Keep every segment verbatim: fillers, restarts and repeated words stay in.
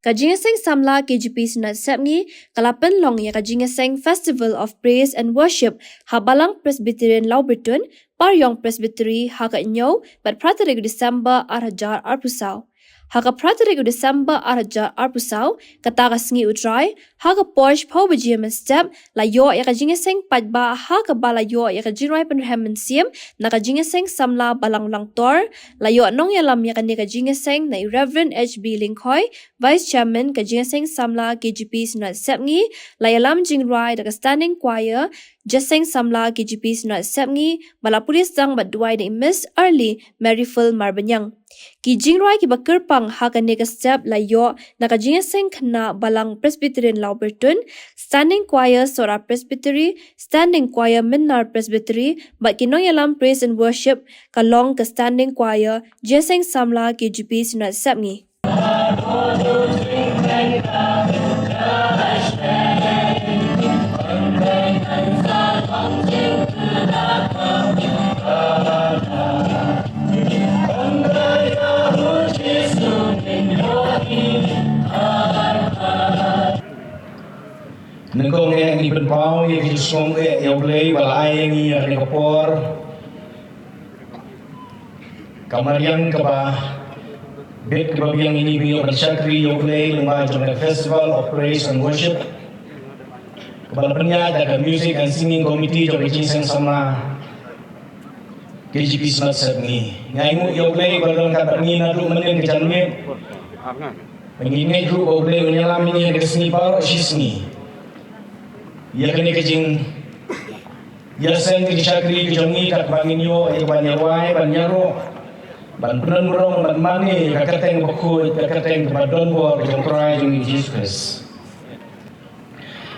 Ka Jingïaseng Samla K J P Synod Sepngi ka la pynlong ïa ka Jingïaseng Festival of Praise and Worship ha Balang Presbyterian Lawbyrtun, Pariong Presbytery ha ka hynñiew bad phra tarik u December ar hajar arphew saw. Ha ka phra tarik u December ar hajar arphew saw, kata ka sngi U Trai, ha ka por shiphew baje mynstep, la ïoh ïa ka jingïaseng paidbah ha kaba la ïoh ïa ka jingrwai pynrhem mynsiem na ka Jingïaseng Samla Balang Langtor. La ïoh nongïalam ïa kane ka jingïaseng na i Reverend H B Lyngkhoi, Vice Chairman ka Jingïaseng Samla K J P Synod Sepngi. La ïalam jingrwai da ka Standing Choir Jingïaseng Samla K J P Synod Sepngi, ba la pule sdang bad duwai da i Miss Early Maryful Marbaniang. Ki jingrwai kiba kyrpang ha kane ka step la ïoh na ka Jingïaseng Khynnah Balang Presbyterian Lawbyrtun, Standing Choir Sohra Presbytery, Standing Choir Mynnar Presbytery, bad ki nongïalam Praise and Worship ka long ka Standing Choir Jingïaseng Samla K J P Synod Sepngi. Nyngkong eh ngi pynpaw ïa ka jingsngewbha ïa U Blei ba la ai ïa ngi ïa kane ka por. Ka mariang kaba bit kaba biang ïa ngi ban ïoh ban shakri ïa U Blei lyngba jong ka Festival of Praise and Worship, kaba la pynïaid da ka Music and Singing Committee jong ka Jingïaseng Samla K J P Synod Sepngi. Ngi ainguh ïa U Blei ba don kat bad ngi naduh mynnin ka janmiet. Ngi ngeit ruh ba U Blei un ïalam ïa ngi ha ka sngi baroh shi sngi ïa kane ka jing ïaseng ka jingshakri ka jong ngi, katba ngin ïoh ïa ka ban ïarwai, ban ïaroh, ban pynlong burom, ban mane ïa ka kyrteng bakhuid, ka kyrteng kaba don bor ka jong U Trai jong ngi Jisu Khrist.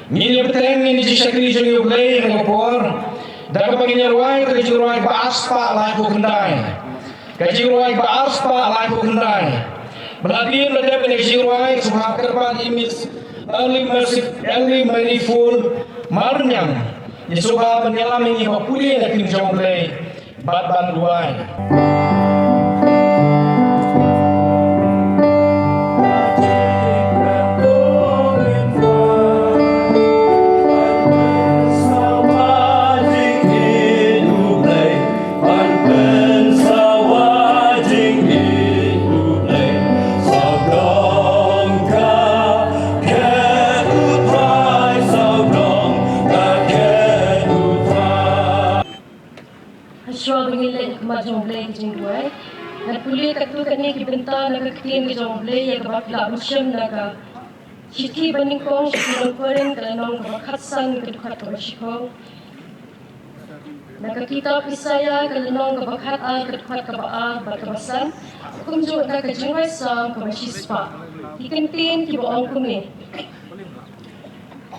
Ngin ïa bteng ïa ka jingshakri jong ngi ïa U Blei ha kane ka por da kaba ngin ïarwai ïa ka jingrwai kaba arspah laiphew khyndai. Ka jingrwai kaba arspah laiphew khyndai. Ba la dep, la dep ïa ka jingrwai, sngewbha kyrpad ïa i Miss Early Mercy, Early Maryful Marbaniang. Ïa sngewbha ban ïalam ïa ngi ba pule ïa ka ktien jong U Blei bad ban duwai. Hashwa ba ngin leit ha khmat jong U Blei ka jingduwai, ngan pule katto katne ki bynta na ka ktien ka jong U Blei ïa kaba phi lah ban shem na ka shithi banyngkong, shithi Nong Korinth, ka lynnong kaba khatsan, ka dkhot kaba shiphew. Na ka kitab Isaïah, ka lynnong kaba khatar, ka dkhot kaba ar bad kaba san, kumjuh na ka Jingrwai Salm kaba shispah. Ki kyntien kiba ong kumne.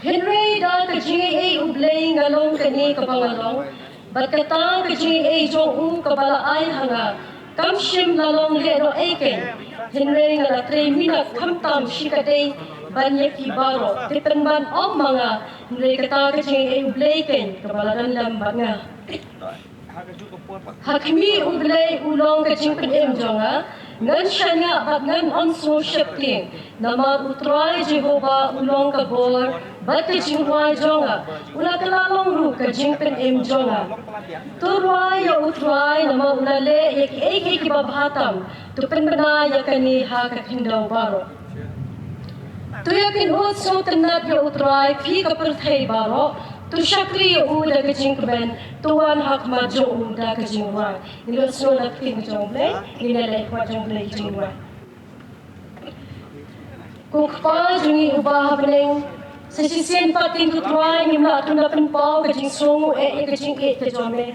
Hynrei da ka jingaiei U Blei nga long kane kaba nga long, bad kata ka jingaiei jong u kaba la ai ha nga, kam shym la long lehnohei keiñ. Hynrei nga la trei minot khamtam shikatdei ban ïa phi baroh. Te pynban ym ma nga, hynrei kata ka jingaiei U Blei keiñ kaba la don lem bad nga. Ha khmih U Blei u long ka jingpynim jong nga, ngan shaniah bad ngan ym sngew sheptieng. Namar U Trai Jehobah u long ka bor bad ka jingrwai jong nga, u la kylla long ruh ka jingpynim jong nga. To rwai ïa U Trai namar u la leh ïa kiei kiei kiba bha tam, to pynbna ïa kane ha ka khyndew baroh. To ïakynduh sngewtynnat ïa U Trai phi ka pyrthei baroh, to shakri ïa u da ka jingkmen, to wan ha khmat jong u da ka jingrwai. Ngin ïohsngew na ka ktien ka jong U Blei, ngin ïa leit ha khmat jong U Blei ka jingrwai. Ko Kpa jong ngi uba ha bneng, sa shisien pat ïa U Trai ngim lah shuh ban pynpaw ka jingsngew eh ïa ka jingïeit ka jong me.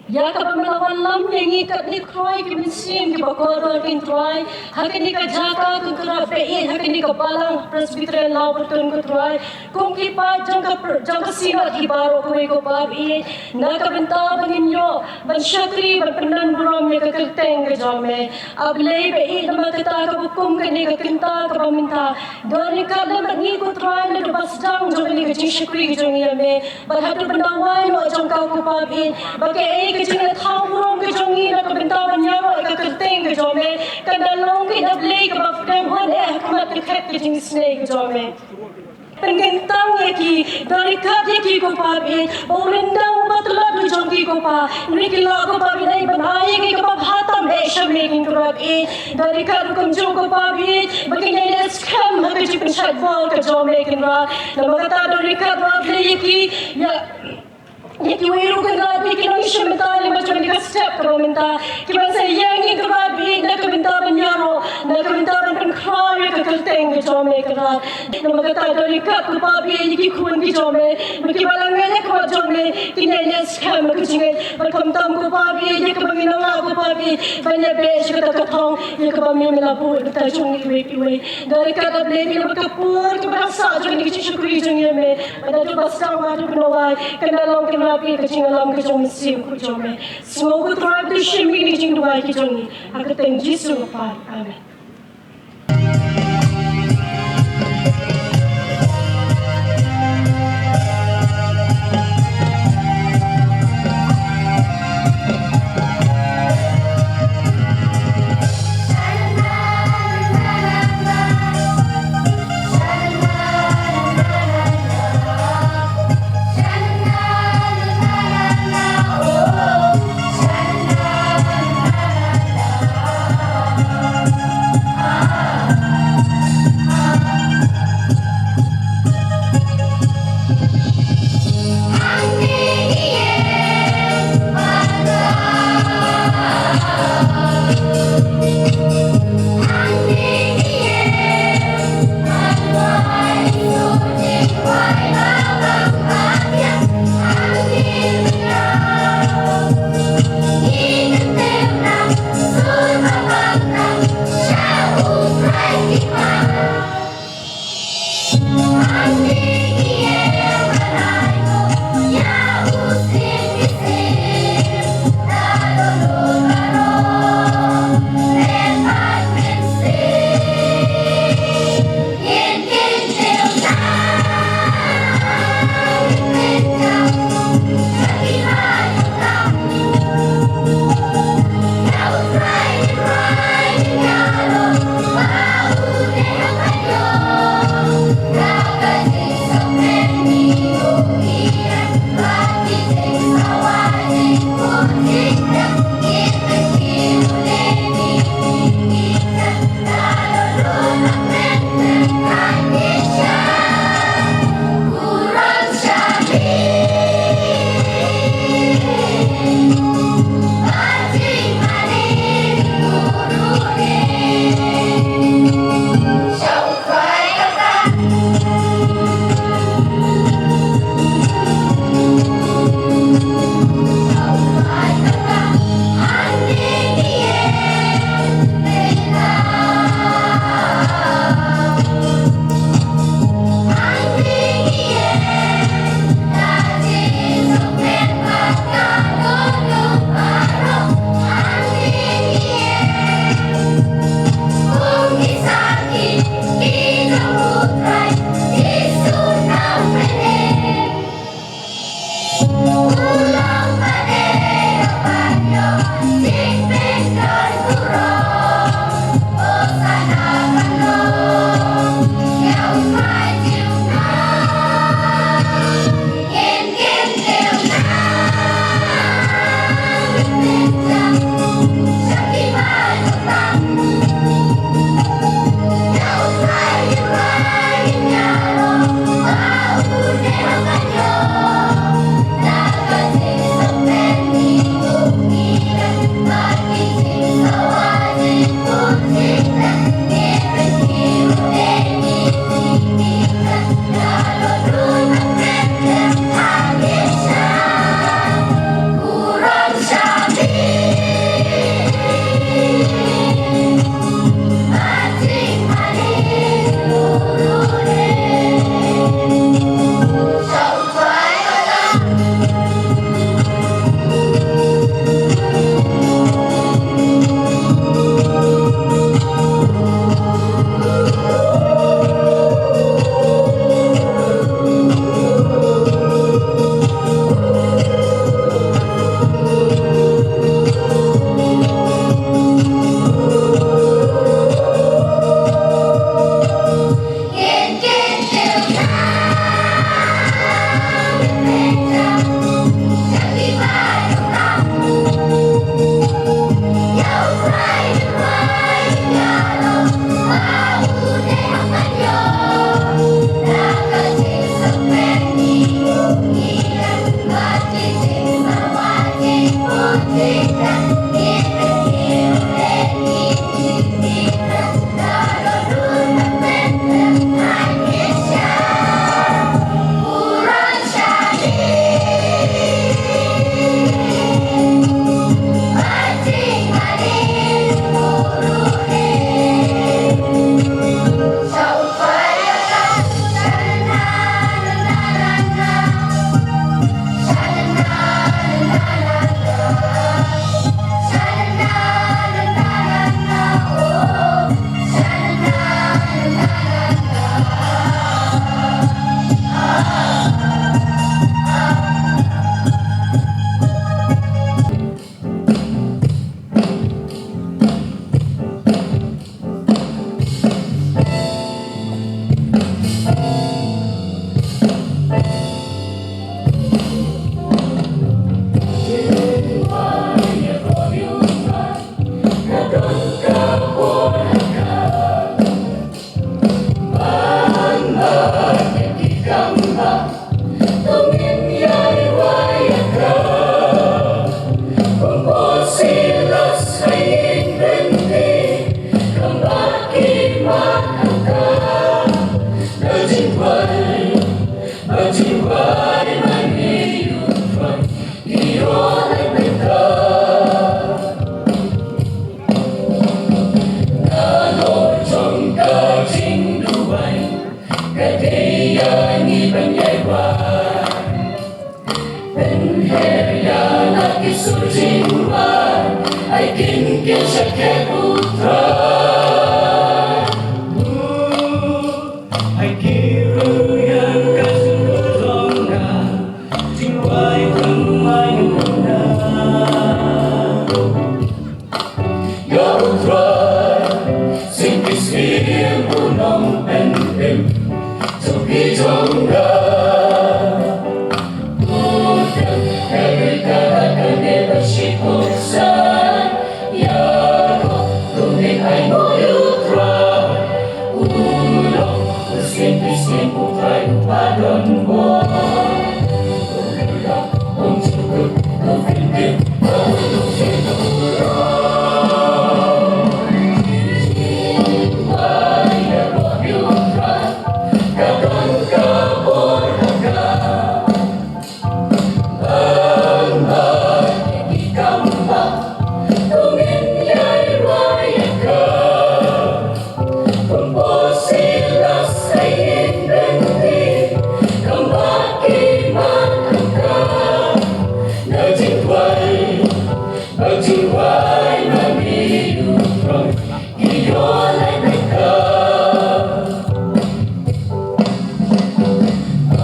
Ïa kaba me la wanlam ïa ngi katne khroi ki mynsiem kiba kordor, ko Trai, ha kane ka jaka ko Trai, ba ïeit ha kane ka balang Presbyterian Lawbyrtun, ko Trai. Kum ki paid jong ka pr-, jong ka Synod hi baroh, ko Kpa ba ïeit, na ka bynta ba ngin ïoh ban shakri, ban pyndon burom ïa ka kyrteng ka jong me. A Blei ba ïeit, namar kata kaba kum kane ka kynta kaba mynta, don ryngkat lem bad ngi, ko Trai, naduh ba sdang jong kane ka jingshakri ka jong ngi ïa me bad haduh ban da wai noh jong ka, ko Kpa ba ïeit, ba kaei Ka jingïathaw burom ka jong ngi na ka bynta ban ïaroh ïa ka kyrteng ka jong me kan da long ka jingïablei kaba pdeng hynrei ha khmat ka khet ka jingisynei ka jong me. Pynkyntang ïa ki, da ryngkat ïa ki ko Pa Blei, ba u lyndang uba tlot u jong ki ko Pa, hynrei ki lah ko Pa Blei ban ai ïa ki kaba bha tam eh sha me ko Trai Blei. Da ryngkat ruh kumjuh ko Pa Blei, ba kin ïa skhem ha ka jingpynshait bor ka jong me Kynrad. Namar kata da ryngkat ruh Blei ïa ki, ïa ïa kiwei ruh Kynrad Blei ki nongshim bynta lyngba jong kane ka step kaba mynta. Kiban sa ïeng Kynrad Blei na ka bynta ban ïaroh, na ka bynta ban pynkhraw ïa ka kyrteng ka jong me Kynrad. Namar kata da ryngkat ko Pa Blei ïa ki khun ki jong me, ba kiba la ngeit ïa ka mat jong me, kin ïa ïeng skhem ha ka jingngeit. Bad khamtam ko Pa Blei ïa kaba ngi nang lah ko Pa Blei ban ïa beh sha kata ka thong ïa kaba me me la buh na ka bynta jong ngi iwei pa iwei. Da ryngkat da Blei phi la bud ka por kaba la sah jong ngi ki jingshakri jong ngi ïa me. Bad naduh ba sdang haduh ba nongwai kan da long Kynrad Blei ka jingïalam ka jong u Mynsiem Bakhuid jong me. Sngewbha ko Trai ba to shim ïa kine ki jingduwai ki jong ngi ha ka kyrteng Jisu u Kpa. Amen.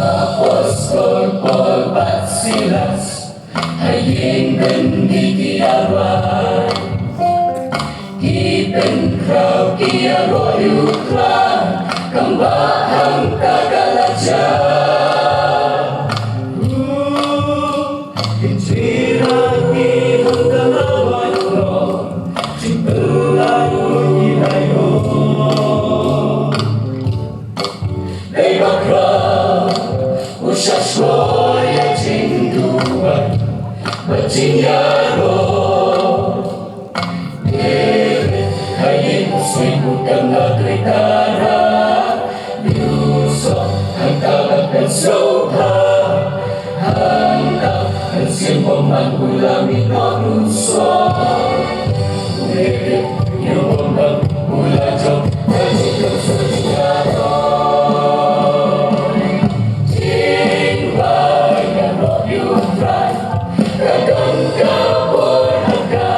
Apostol Paul bad Silas ha ïing bynriew ki ïarwai. Ki pynkhraw ki ïaroh ïa U Trai, kam bah hangta ka la jia. Dei ba khraw u sha shuwa ïa jingduwai bad jingïaroh. David ha ïing u seng u dang la trei tara. Ïu soh hangta ban pynsngewbha. Hangta mynsiem bymman u la mih noh ruh soh. U David ïu bymman u la jop ha jingkyrkhu jingïaroh. Jingduwai ïaroh ïa U Trai ka don ka bor ha ka.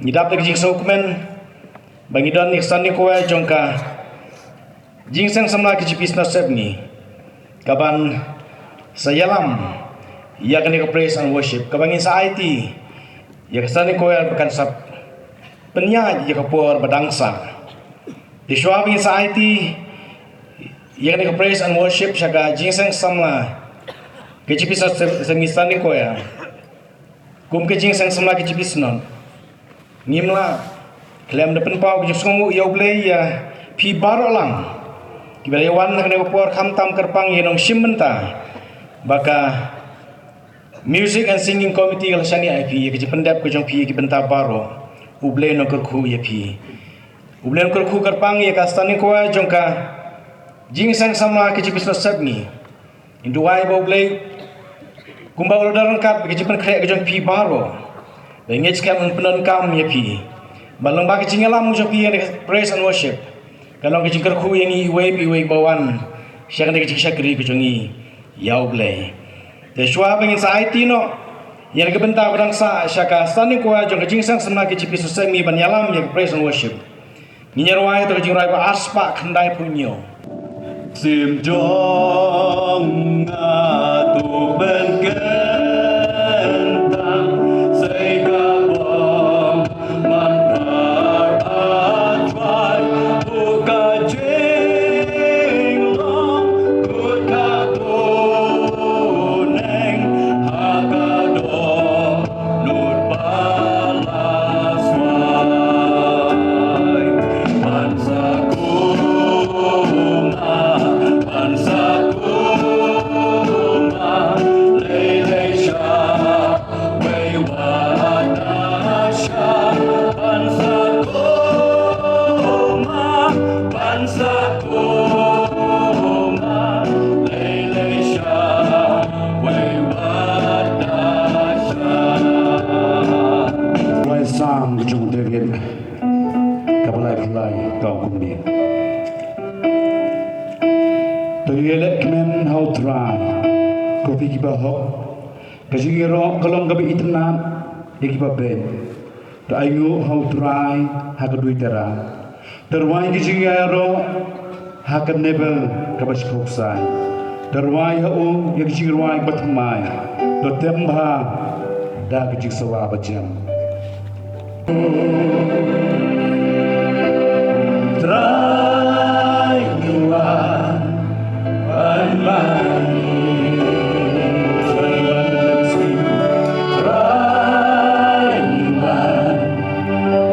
Ngi dap da ka jingsngewkmen ba ngi don ïa ka standing choir jong ka Jingseng Samla K J P Synod Sepngi, kaban sa ïalam ïa kane ka praise and worship, kaba ngin sa aiti ïa ka standing choir ba kan sa pynïaid ïa ka por ba dang sah. Te shuwa ba ngin sa aiti ïa kane ka praise and worship sha ka Jingseng Samla K J P Synod Sepngi standing choir, kum ka Jingseng Samla K J P Synod, ngim lah khlem da pynpaw ka jingsngewnguh ïa U Blei ïa phi baroh lang kiba la ïa wan ha kane ka por, khamtam kyrpang ïa nongshim bynta ba ka Music and Singing Committee ka la shaniah ïa phi, ïa ka jingpyndep ka jong phi ïa ki bynta baroh. U Blei un kyrkhu ïa phi. U Blei un kyrkhu kyrpang ïa ka standing choir jong ka Jingseng Samla K J P Synod Sepngi. Ngi duwai ba U Blei, kumba u la don ryngkat bad ka jingpynkhreh ka jong phi baroh, ba ngeit skhem un pyndonkam ïa phi, ba lyngba ka jingïalam jong phi ïa ka praise and worship, kan long ka jingkyrkhu ïa ngi iwei pa iwei ba wan sha kane ka jingshakri ka jong ngi ïa U Blei. Te shuwa ba ngin sa aiti noh ïa ka bynta ba dang sah sha ka standing choir jong ka Jingseng Samla K J P Synod Sepngi ban ïalam ïa ka praise and worship, ngin ïa rwai ïa ka jingrwai ba ar spah khyndai phew hynñiew. Sim jong nga to pynkyntang, sei ka bom man phar, a Trai, u ka jinglong kut ka bneng ha ka doh. Lut ba la swai ban sa kuma, ban sa kuma lei lei sha wei wat na sha ban sa kuma, ban sa kuma lei lei sha wei wat na sha. Rwai Salm ka jong u David, kaba laiphew lai, ka ong kumne: To ïaleh kmen ha U Trai, ko phi kiba hok, ka jingïaroh ka long kaba itynnad. ïa kiba beit. To ainguh ha U Trai ha ka dui tara. To rwai ki jingïaroh ha ka Baibl kaba shiphew ksai. To rwai ha u ïa ki jingrwai ba thymmai. To tem bha da ki jingsawa ba jem. Trai ngi wan ban ban, ban ban ban sing. Trai ngi wan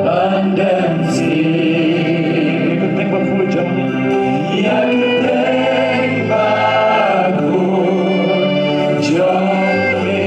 ban ban sing. Kyrteng ba khuid jong ngi. Ïa kyrteng ba khuid jong ngi.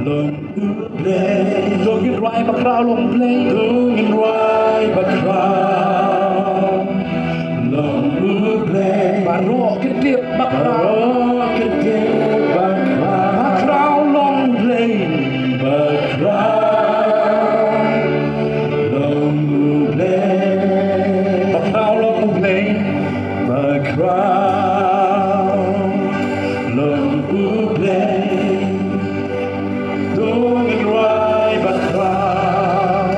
Long U Blei. To ngin rwai bakhraw long U Blei. To ngin rwai bakhraw long U Blei. Baroh kin tip bakhraw. Baroh kin tip bakhraw. Bakhraw long U Blei. Bakhraw long U Blei. Bakhraw long U Blei. Bakhraw long U Blei. To ngin rwai bakhraw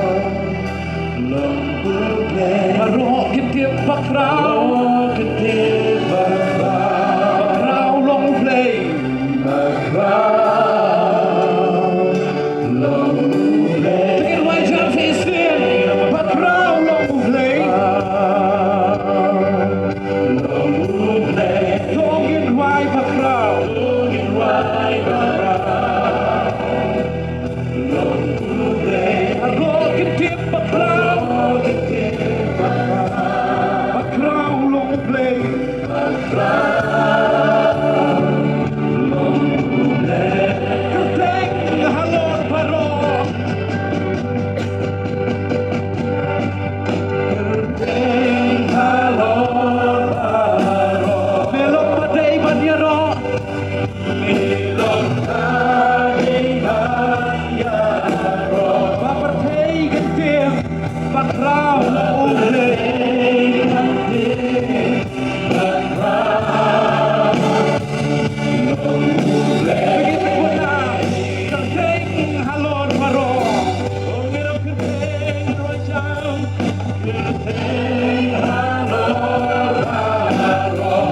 long U Blei. Baroh kin tip bakhraw. Baroh kin tip bakhraw. Bakhraw long U Blei. Bakhraw long U Blei. Te ngin rwai jan shisien. Bakhraw long U Blei. Long U Blei. To ngin rwai bakhraw. To ngin rwai bakhraw. Long U Blei. Baroh kin tip bakhraw. Baroh kin tip bakhraw. Bakhraw long U Blei. Bakhraw long U Blei. Kyrteng halor baroh. Kyrteng halor baroh. Me long ba dei ban ïaroh. Me long ba dei ban ïaroh. Ba pyrthei kin tip bakhraw long U Blei. Bakhraw long U Blei. Kyrteng halor baroh. Kyrteng halor baroh.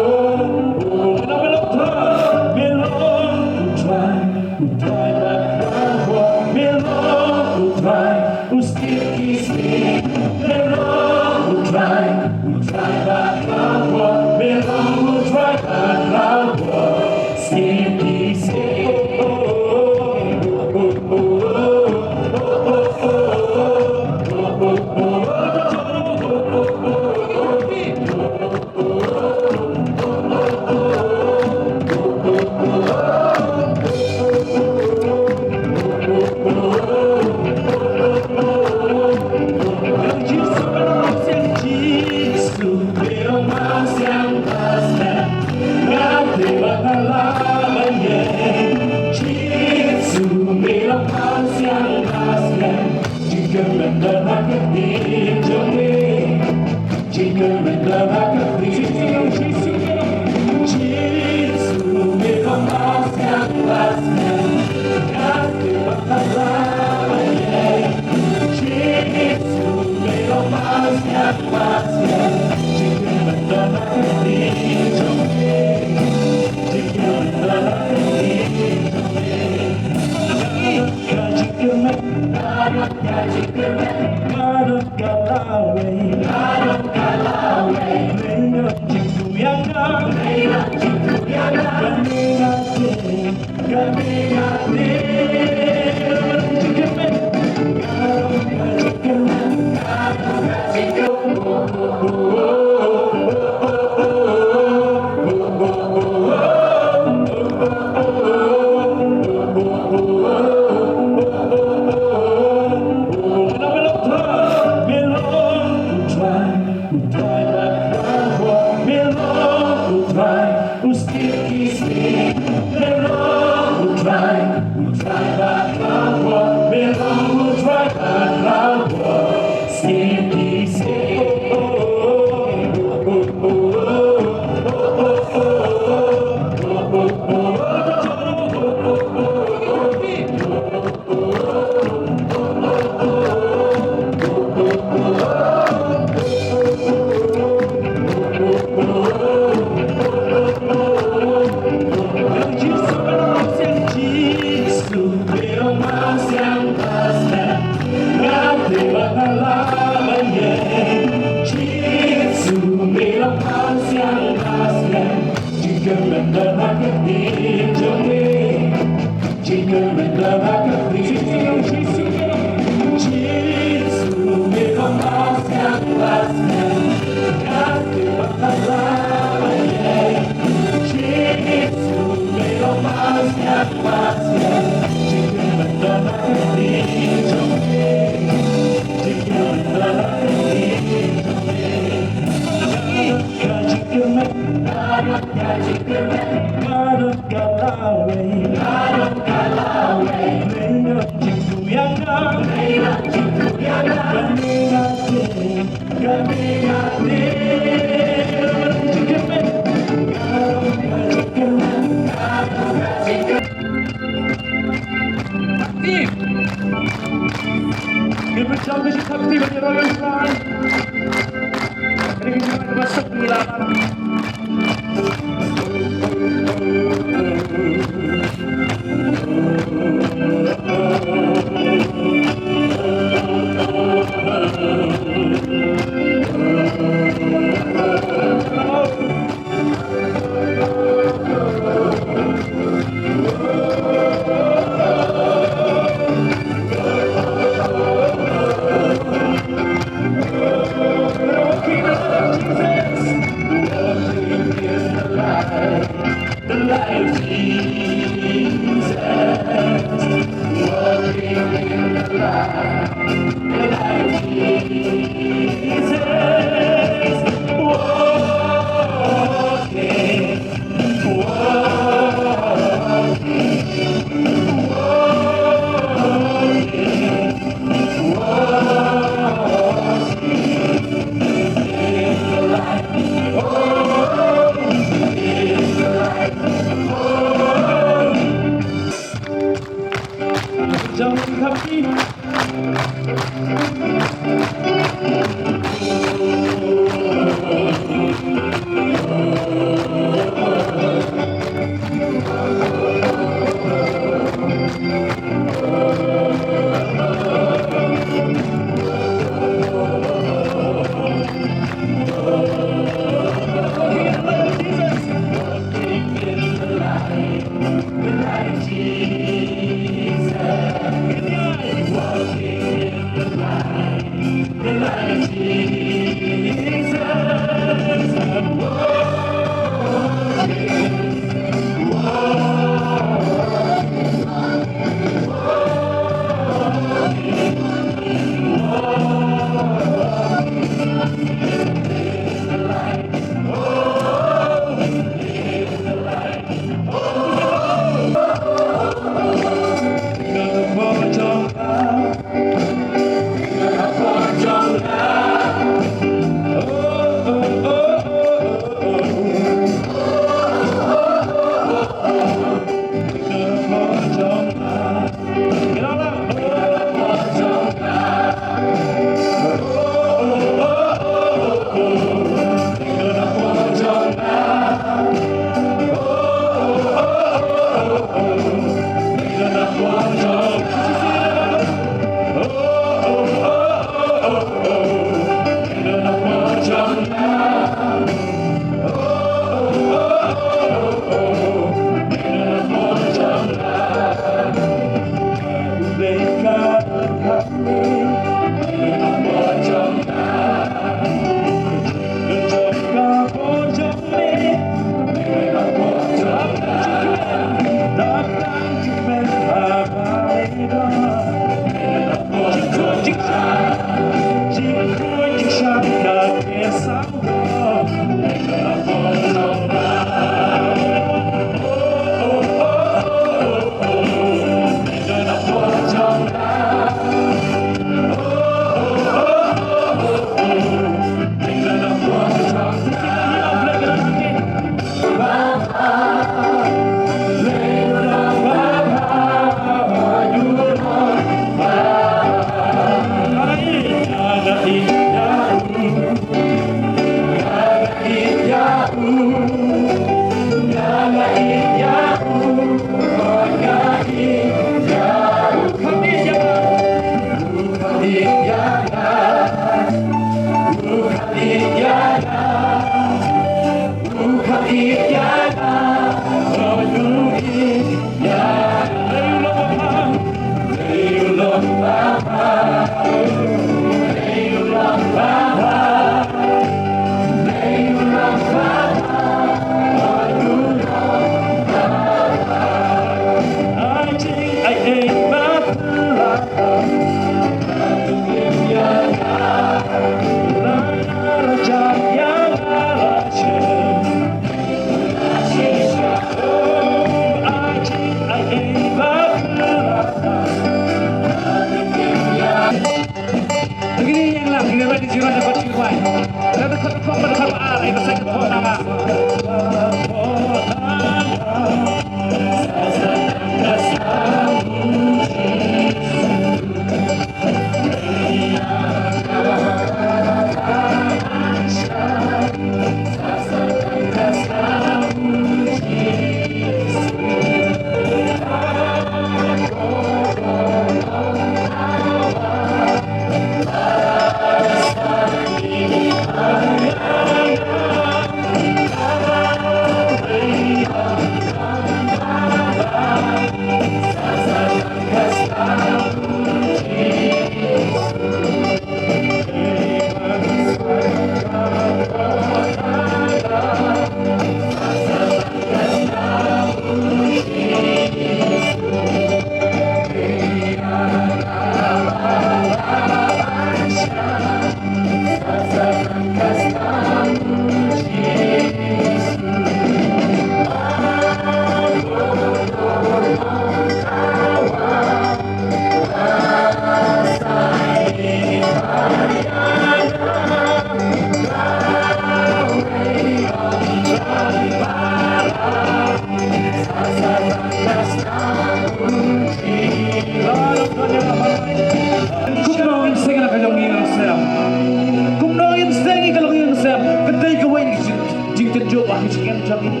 Wan ki jingim jong ngi.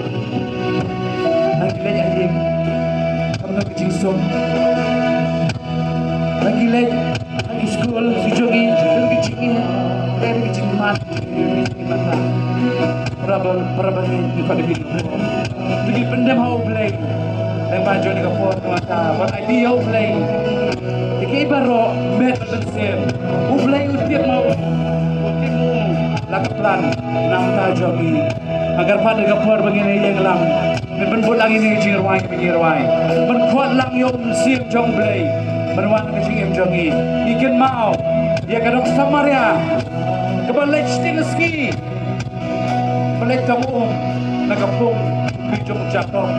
Nang ki leit ha ïing. Kam don ki jingsuk. Nang ki leit ha ki skul ki jong ngi. Don ki jingim. Don ki jingman. Para ba, para ba ngi, ngi pat ngi. Ngi pyndem ha U Blei. Nang ba jong ngi ka por ngi mata. Ba ai ti ha U Blei. Te ki baroh met ban shem. U Blei u tip mo. U tip mo. La ka plan. Nangta jong ngi. Agar pat ka por ba ngin ïeng lang, ngin pynbud lang ïa ki jingrwai, ki jingrwai. Pynkhot lang ïa u mynsiem jong U Blei. Pynwan ka jingim jong ngi. Ngi kynmaw ïa ka dong Samaria kaba leit shiteng sngi. Ba leit tang um na ka pung ki jong Jakob.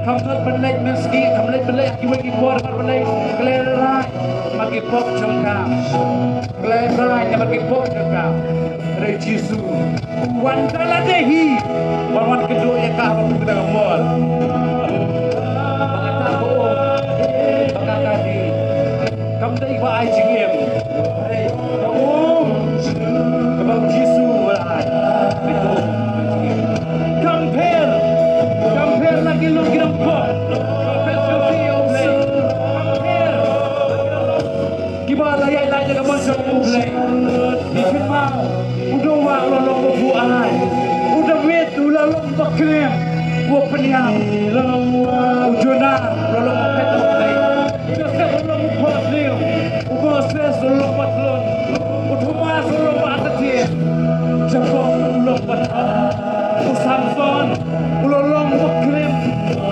Kam don ban leit mynsngi, kam leit ban leit ha kiwei ki por, ban leit, ka leit rai ma ki pop jong ka. Khlem rai namar ki pop jong ka. Hynrei Jisu u wan da lade hi. Wan wan kynduh ïa ka ha ka por. Ba kata ka um, ba kata ka dei. Kam dei ba ai jingim. Hynrei ka um kaba u Jisu u la ai. Hynrei ka um kaba jingim. Kam pher, kam pher na ki long ki nongpop. Kam pher sha ki, ïa U Blei. Kam pher. Kiba la ïaid lait da ka mon jong U Blei. Ngi kynmaw, u Noah u la long ba buaid. U David u la long ba khlem, ba pynïap. U Jonah u la long ba phet na U Blei. U Joseph u la long u patliew. U Moses u la long ba tlot. U Thomas u la long ba artatien. Jakob u la long ba tlot. U Samson u la long ba khlem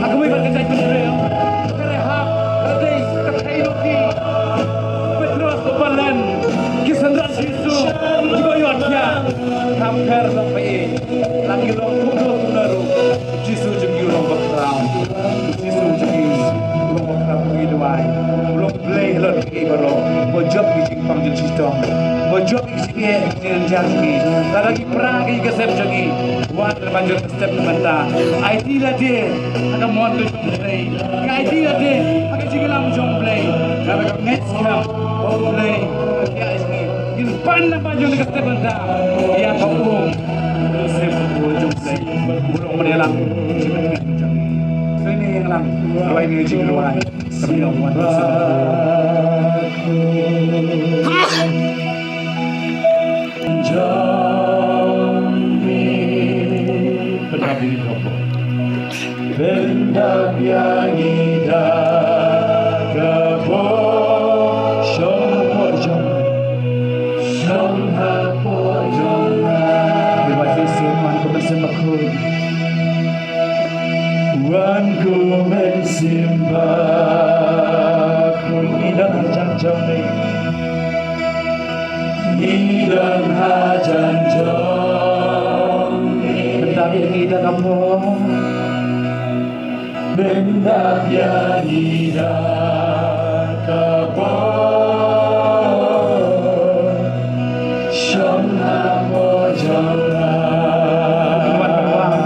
ha kawei pat ka jaitbynriew. Ka Rahab ka dei ka thei longki. Petros u balen, ki synran Jisu kiba ïohthiah. Kam pher long ba ïeit, la ki long kumno kumno ruh, Jisu jong ngi u long ba khraw. Jisu jong ngi u long ba khraw, ngi duwai. U long Blei halor kiei baroh. Ba jop ki jingpang jingshitom. Ba jop ki jingeh jingeh jong ngi. Lada ki pra ki ka sem jong ngi. Wan lem ban jop ka step mynta. Aiti lade ha ka mon ka jong U Blei. Ka aiti lade ha ka jingïalam jong U Blei. Lada ka ngeit skhem ba U Blei ka ïa jong ngi. Ngin pan lem ban jop ka step mynta. Ïa ka um. Ka sem ka jong U Blei. U long ban ïalam jingmut jong ngi. Kane ïalam. Rwai ngi jingduwai. Wan kum mynsiem bakhuid, ïa ka jam jam ni. Ngi don hajan jong ngi. Pyndap ïa ngi da ka bor. Pyndap ïa ngi da ka bor. Shong hapoh jong nga. Wan wan wan.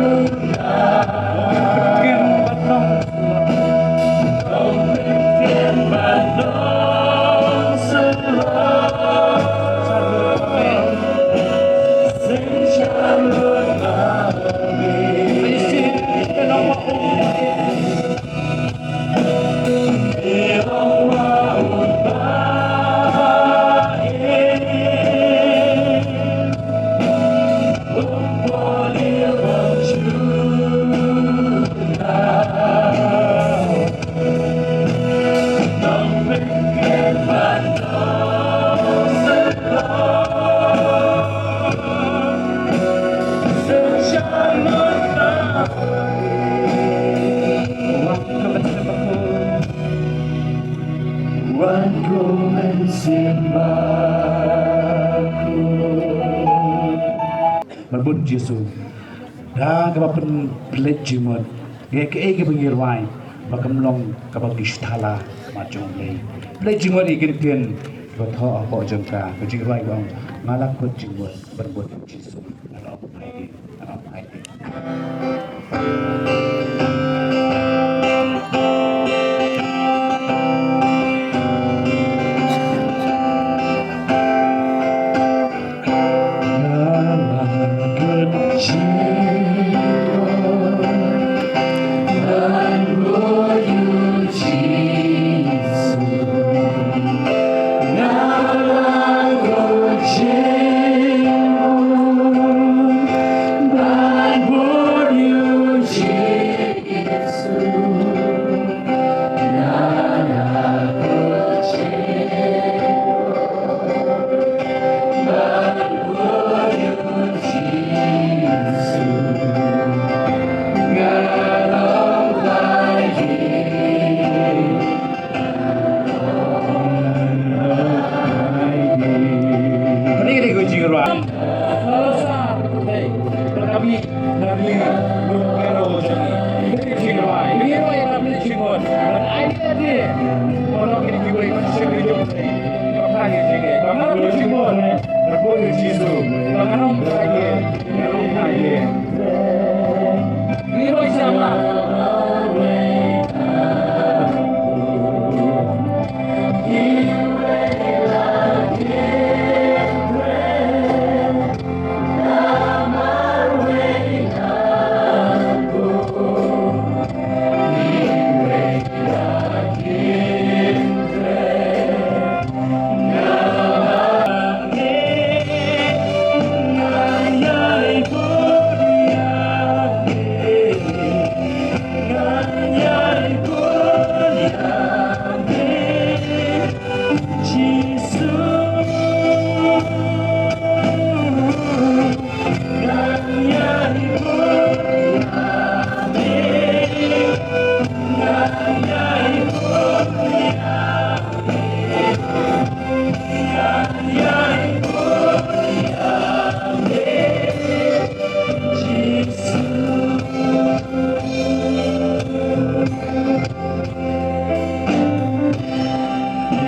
Ïa ki um. Wan kum mynsiem bakhuid. Bad bun Jisu. Da kaba pyn-, pynleit jingmut. Ngi kaei kaba ngi rwai. Ba kam long kaba ngi shu thala. Mat jong Blei. Pynleit jingmut ïa ki ktien. Ba thoh hapoh jong ka. Ka jingrwai ka ong. Nga la kut jingmut ban bud ïa u Jisu. Nga la ong, Bhai, nga la ong, Bhai.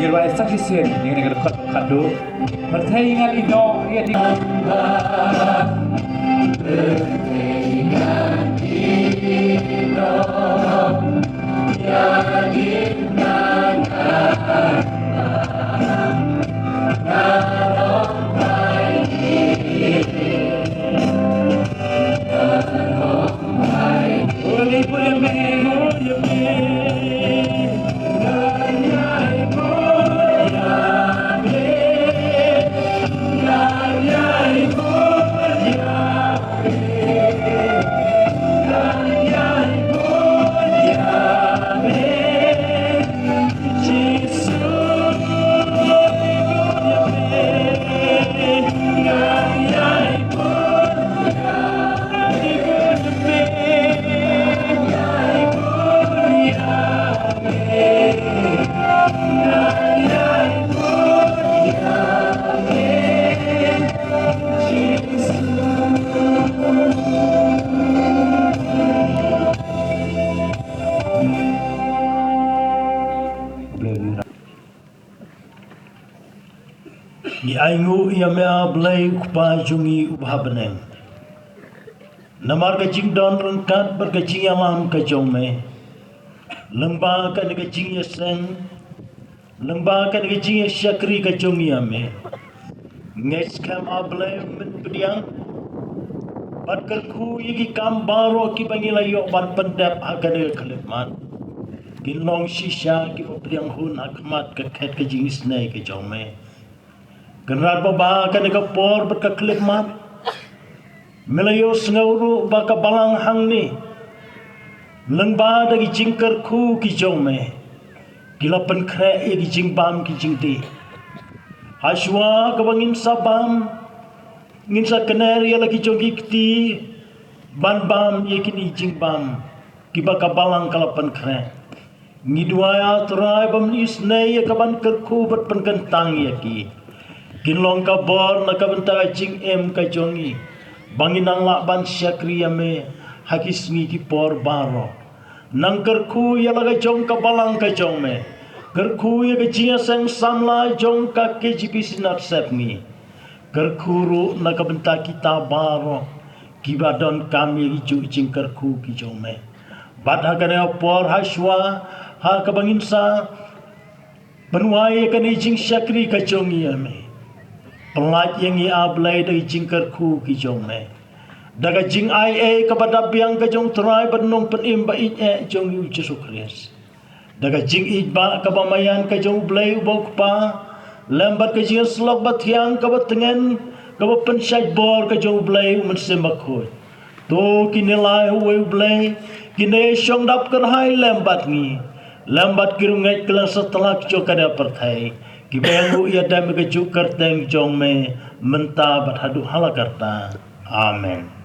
Ngin ïa sak shisien ïa kane ka dkhot khadduh. Pyrthei ngan ïeh noh ïa ki Ngi ainguh ïa me, A Blei, U Kpa jong ngi uba ha bneng. Namar ka jingdon ryngkat bad ka jingïalam ka jong me, lyngba kane ka jingïaseng, lyngba kane ka jingïashakri ka jong ngi ïa me, ngi skhem, A Blei, men pdiang bad kyrkhu ïa ki kam baroh kiba ngi la ïoh ban pyndep ha kane ka khyllipmat. Kin long shisha kiba pdiang hun ha khmat ka khet ka jingisynei ka jong me. Kynrad baba, kane ka por bad ka khyllipmat, me la ïohsngew ruh ba ka balang hangne, lyngba da ki jingkyrkhu ki jong me, ki la pynkhreh ïa ki jingbam ki jingdih. Hashwa kaba ngin sa bam, ngin sa kner ïa la ki jong ki kti ban bam ïa kine ki jingbam kiba ka balang ka la pynkhreh. Ngi duwai, A Trai, ba men isynei ïa ka ban kyrkhu bad pynkyntang ïa ki. Kin long ka bor na ka bynta ka jingim ka jong ngi, ba ngin nang lah ban shakri ïa me ha ki sngi ki por baroh. Nang kyrkhu ïa la ka jong ka balang ka jong me. Kyrkhu ïa ka jingïaseng samla jong ka K J B C Synod Sepngi. Kyrkhu ruh na ka bynta kita baroh kiba donkam ïa ki jingkyrkhu ki jong me. Bad ha kane ka por ha shuwa ha kaba ngin sa pynwai ïa kane ka jingshakri ka jong ngi ïa me, pyllait ïa ngi A Blei da ka jingkyrkhu ki jong me, da ka jingai ei kaba dap biang ka jong U Trai bad Nongpynim ba ïeit eh jong ngi U Jisu Khrist, da ka jingïeit ba kaba maïan ka jong U Blei uba U Kpa, lem bad ka jingïasyllok bathiang kaba tngen kaba pynshait bor ka jong U Blei U Mynsiem Bakhuid. To kine lai uwei U Blei, kine shong dap kyrhai lem bad ngi, lem bad ki riewngeit kylleng satlak jong kane ka pyrthei, kiba ïanguh ïadem ïa ka juk kyrteng jong me mynta bad haduh hala karta. Amen.